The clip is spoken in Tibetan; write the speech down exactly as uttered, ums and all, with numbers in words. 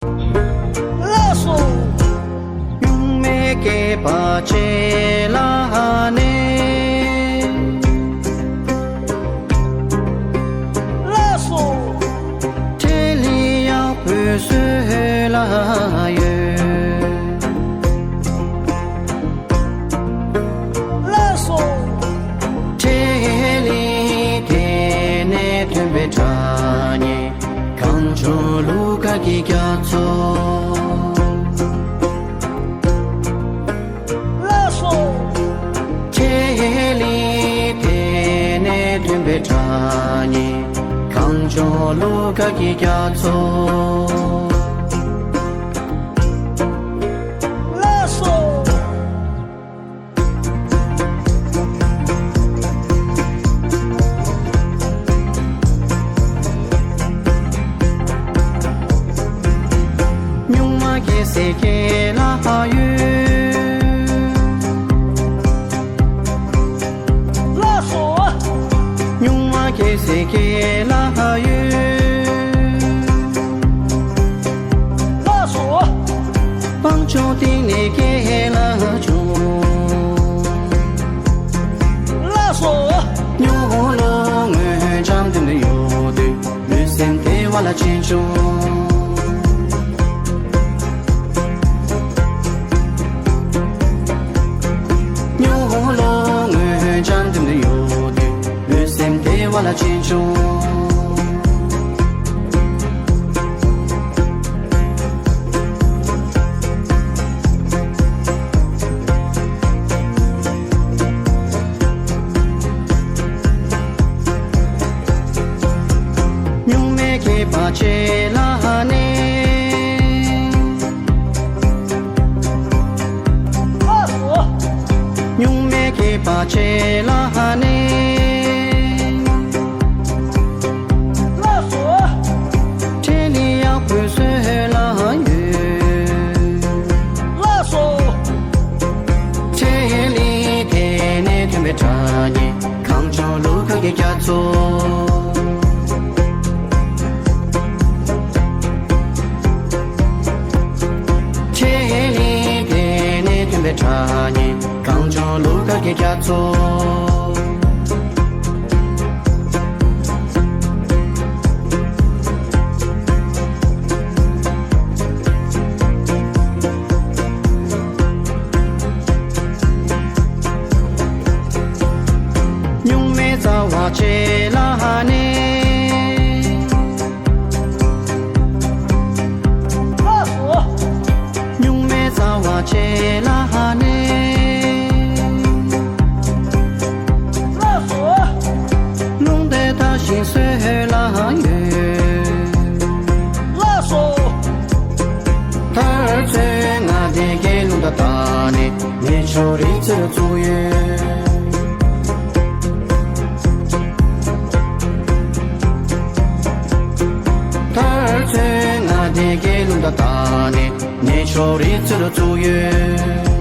ལགས་སོ། སྨྱུག་མའི་སྐེད་པ་བཅད་ལ་ནི། ལགས་སོ། ཁྲེལ་ལི་ཡག་པོ་བཟོས་ལ་ཡོད། ལགས་སོ། ཁྲེལ་ལི་དེ་ནས་ཐོན་པའི་ཁྲ་ཉེ། གངས་ལྗོངས་ལུ་ག་གི་རྒྱ་མཚོ། ལགས་སོ། ཁྲེལ་ལི་དེ་ནས་ཐོན་པའི་ཁྲ་ཉེ། གངས་ལྗོངས་ལུ་ག་གི་རྒྱ་མཚོ། ལགས་སོ། སྨྱུག་མ་སྐྱེ་སའི་སྐེད་ལ་ཡོད། ལགས་སོ། སྨྱུག་མ་སྐྱེ་སའི་སྐེད་ལ་ཡོད། ལགས་སོ། སྤང་ལྗོངས་སྟེང་ནས་སྐྱེ་ལ་བྱུང་། ལགས་སོ། སྨྱུག་ལོ་ངོས་འཇམ་དུ་ནི་ཡོད་དུས། ལུས་སེམས་བདེ་བ་ལ་ཅི་འབྱུང་། སྨྱུག་ལོ་ངོས་འཇམ་དུ་ནི་ཡོད་དུས། ལུས་སེམས་བདེ་བ་ལ་ཅི་འབྱུང་། སྨྱུག་མའི་སྐེད་པ་བཅད་ལ་ནི། སྨྱུག་མའི་སྐེད་པ་བཅད་ལ་ནི། ལགས་སོ། ཁྲེལ་ལི་ཡག་པོ་བཟོས་ལ་ཡོད། ལགས་སོ། ཁྲེལ་ལི་དེ་ནས་ཐོན་པའི་ཁྲ་ཉེ། གངས་ལྗོངས་ལུ་ག་གི་རྒྱ་མཚོ། ཁྲེལ་ལི་དེ་ནས་ཐོན་པའི་ཁྲ་ཉེ། གངས་ལྗོངས་ལུ་ག་གི་རྒྱ་མཚོ། སྨྱུག་མའི་རྩ་བ་བཅད་ལ་ནི། སྨྱུག་མའི་རྩ་བ་བཅད་ལ་ནི། ལགས་སོ། རླུང་རྟ་དར་ཞིང་སོས་ལ་ཡོད། ལགས་སོ། ཐར་ཚོན་ང་དེ་གའི་རླུང་རྟ་དར་ནས། གནས་མཆོག་རི་རྩེ་རུ་བཙུགས་ཡོད། ཐར་ཚོན་ང་དེ་གའི་རླུང་རྟ་དར་ནས། གནས་མཆོག་རི་རྩེ་རུ་བཙུགས་ཡོད།